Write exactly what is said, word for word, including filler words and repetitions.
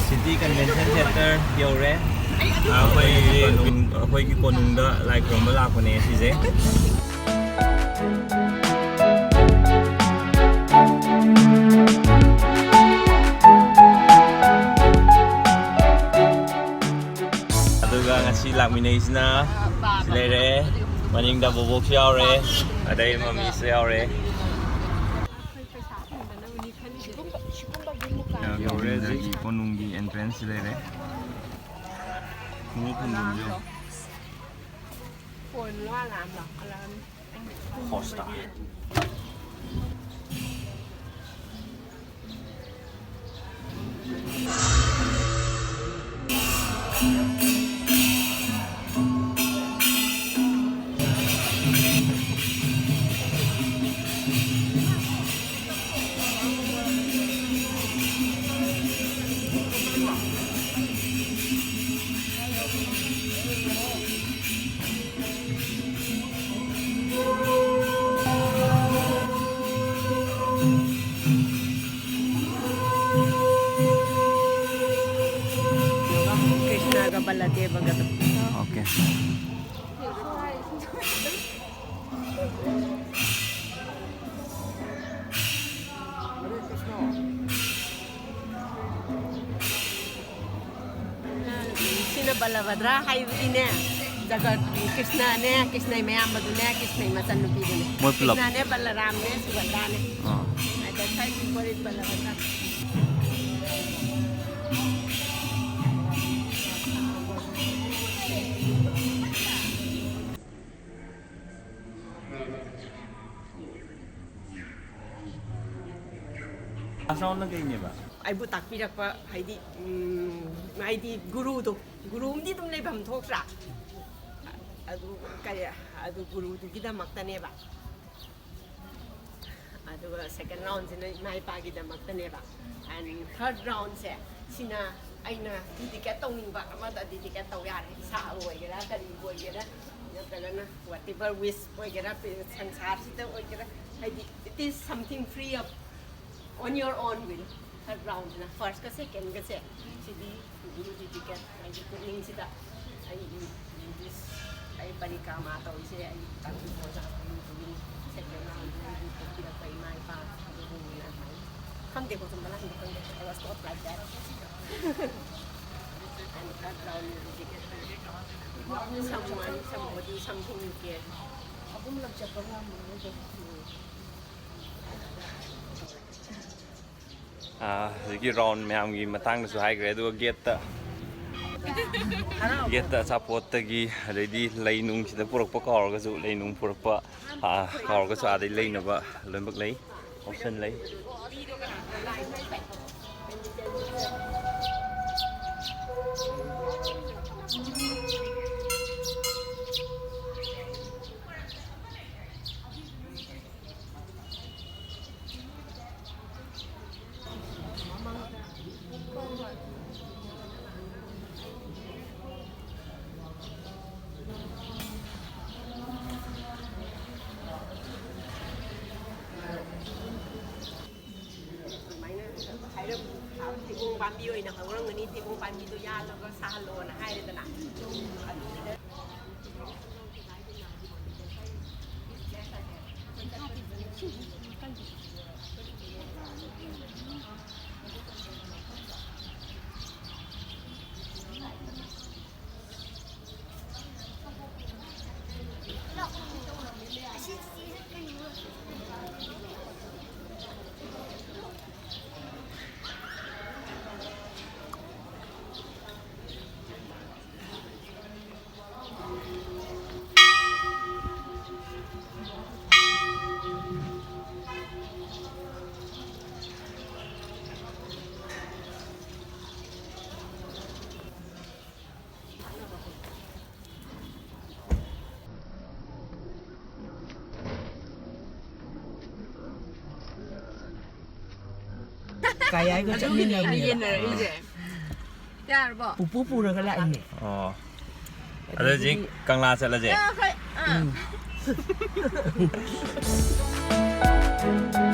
City Convention Center ꯌꯧꯔꯦ꯫ ꯑꯩꯈꯣꯏꯒꯤ ꯀꯣꯅꯨꯡ-, ꯑꯩꯈꯣꯏꯒꯤ ꯀꯣꯅꯨꯡꯗ ꯂꯥꯏ ꯈꯨꯔꯨꯝꯕ ꯂꯥꯛꯄꯅꯦ ꯁꯤꯁꯦ꯫ ꯑꯗꯨꯒ ꯉꯁꯤ ꯂꯥꯛꯃꯤꯟꯅꯩꯁꯤꯅ ꯁꯤ ꯂꯩꯔꯦ, ꯃꯅꯤꯡꯗ ꯕꯣꯕꯣꯛꯁꯨ ꯌꯥꯎꯔꯦ, ꯑꯗꯩ ꯃꯃꯤꯁꯨ ꯌꯥꯎꯔꯦ꯫ ꯌꯧꯔꯦ ꯍꯧꯖꯤꯛ꯫ ꯀꯣꯅꯨꯡꯒꯤ entrance ꯁꯤ ꯂꯩꯔꯦ꯫ ꯈꯣꯡꯎꯞ ꯊꯝꯐꯝꯁꯨ꯫ Four star꯫ ꯀ꯭ꯔꯤꯁꯅꯒ ꯕꯂꯗꯦꯕꯒꯗꯣ꯫ Okay꯫ ꯁꯤꯅ ꯕꯂꯚꯗ꯭ꯔ ꯍꯥꯏꯕꯗꯤꯅꯦ, ꯖꯒꯠꯀꯤ ꯀ꯭ꯔꯤꯁꯅꯅꯦ, ꯀ꯭ꯔꯤꯁꯅꯒꯤ ꯃꯌꯥꯝꯕꯗꯨꯅꯦ, ꯀ꯭ꯔꯤꯁꯅꯒꯤ ꯃꯆꯟꯅꯨꯄꯤꯗꯨꯅꯦ꯫ ꯃꯣꯏ ꯄꯨꯂꯞ꯫ ꯀ꯭ꯔꯤꯁꯅꯅꯦ, ꯕꯂꯔꯥꯝꯅꯦ, ꯁꯨꯚꯗ꯭ꯔꯥꯅꯦ꯫ ꯑꯥ꯫ ꯑꯗ ꯊꯥꯏꯒꯤ ꯀꯣꯔꯤꯠ ꯕꯂꯚꯗ꯭ꯔ꯫ ꯑꯁꯥꯎꯅ ꯀꯩꯅꯦꯕ? ꯑꯩꯕꯨ ꯇꯥꯛꯄꯤꯔꯛꯄ, ꯍꯥꯏꯗꯤ, ꯎꯝ, ꯍꯥꯏꯗꯤ ꯒꯨꯔꯨꯗꯣ, ꯒꯨꯔꯨ ꯑꯃꯗꯤ ꯑꯗꯨꯝ ꯂꯩꯐꯝ ꯊꯣꯛꯇ꯭ꯔꯥ? ꯑꯗꯨ ꯀꯔꯤ, ꯑꯗꯨ ꯒꯨꯔꯨꯗꯨꯒꯤꯗꯃꯛꯇꯅꯦꯕ꯫ ꯑꯗꯨꯒ second round ꯁꯤꯅ ꯏꯃꯥ ꯏꯄꯥꯒꯤꯗꯃꯛꯇꯅꯦꯕ꯫ And third round ꯁꯦ, ꯁꯤꯅ ꯑꯩꯅ dedicate ꯇꯧꯅꯤꯡꯕ ꯑꯃꯗ dedicate ꯇꯧ ꯌꯥꯔꯦ꯫ ꯏꯁꯥꯕꯨ ꯑꯣꯏꯒꯦꯔꯥ, ꯀꯔꯤꯕꯨ ꯑꯣꯏꯒꯦꯔꯥ, ꯅꯠꯇ꯭ꯔꯒꯅ whatever wish ꯑꯣꯏꯒꯦꯔꯥ, ꯁꯪꯁꯥꯔꯁꯤꯗ ꯑꯣꯏꯒꯦꯔꯥ, ꯍꯥꯏꯗꯤ, it is something free of, on your own will꯫ ꯔꯥꯎꯟꯁꯤꯅ ꯐꯥꯔꯁꯀ ꯁꯦꯀꯦꯟꯒꯁꯦ, ꯁꯤꯗꯤ ꯒꯨꯔꯨꯒꯤ ꯇꯤꯀꯦꯠ, ꯑꯩꯒꯤ ꯄꯨꯛꯅꯤꯡꯁꯤꯗ ꯑꯩꯒꯤ ꯏꯪꯂꯤꯁ, ꯑꯩ ꯄꯔꯤꯀ꯭ꯔꯃꯥ ꯇꯧꯔꯤꯁꯦ ꯑꯩ ꯇꯥꯡꯈꯨꯜ ꯑꯣꯖꯥ ꯒꯨꯔꯨꯒꯤ ꯁꯦꯀꯦꯟ ꯔꯥꯎꯟꯗ ꯑꯩꯒꯤ ꯄꯣꯛꯄꯤꯔꯛꯄ ꯏꯃꯥ ꯏꯄꯥ ꯑꯗꯨꯒꯨꯝꯕꯅ ꯍꯥꯏ꯫ ꯈꯪꯗꯦꯀꯣ, ꯆꯨꯝꯕ ꯂꯥꯟꯕ ꯈꯪꯗꯦ꯫ I was taught like that. And third round is the someone, somebody, something you care. ꯑꯍꯨꯝꯂꯛ ꯆꯠꯄ ꯉꯝꯕ ꯃꯣꯏꯗꯣ꯫ ꯑꯥ, ꯍꯧꯖꯤꯛꯀꯤ ꯔꯥꯎꯟ ꯃꯌꯥꯝꯒꯤ ꯃꯇꯥꯡꯗꯁꯨ ꯍꯥꯏꯈ꯭ꯔꯦ, ꯑꯗꯨꯒ ꯒꯦꯠꯇ, ꯒꯦꯠꯇ ꯑꯆꯥꯄꯣꯠꯇꯒꯤ, ꯑꯗꯩꯗꯤ ꯂꯩ ꯅꯨꯡ, ꯁꯤꯗ ꯄꯨꯔꯛꯄ ꯀꯥꯎꯔꯒꯁꯨ ꯂꯩ ꯅꯨꯡ ꯄꯨꯔꯛꯄ, ꯑꯥ, ꯀꯥꯎꯔꯒꯁꯨ ꯑꯥꯗꯩ ꯂꯩꯅꯕ ꯂꯣꯏꯅꯃꯛ ꯂꯩ, ꯑꯣꯞꯁꯟ ꯂꯩ꯫ ꯑꯗꯨꯃꯥꯏꯅ ꯍꯥꯏꯔꯞ ꯊꯩꯕꯣꯡ ꯄꯥꯝꯕꯤ ꯑꯣꯏꯅ ꯍꯧꯔꯝꯒꯅꯤ, ꯊꯩꯕꯣꯡ ꯄꯥꯝꯕꯤꯗꯣ ꯌꯥꯜꯂꯒ ꯁꯥꯍꯜꯂꯣꯅ ꯍꯥꯏꯔꯦꯗꯅ꯫ ꯑꯗꯨꯒꯤꯗ ꯀꯌꯥꯒ ꯑꯗꯨꯒꯤꯅꯦ ꯑꯩꯅ ꯆꯠꯃꯤꯟꯅꯕꯅꯦꯕ꯫ ꯌꯦꯟꯅꯔꯛꯏꯁꯦ꯫ ꯌꯥꯔꯕꯣ? ꯄꯨꯄꯨ ꯄꯨꯔꯒ ꯂꯥꯛꯏꯅꯦ꯫ ꯑꯣ꯫ ꯑꯗꯨ ꯍꯧꯖꯤꯛ ꯀꯪꯂꯥ ꯆꯠꯂꯁꯦ꯫ ꯑꯥ, ꯍꯣꯏ꯫ ꯑꯥ꯫ ꯎꯝ꯫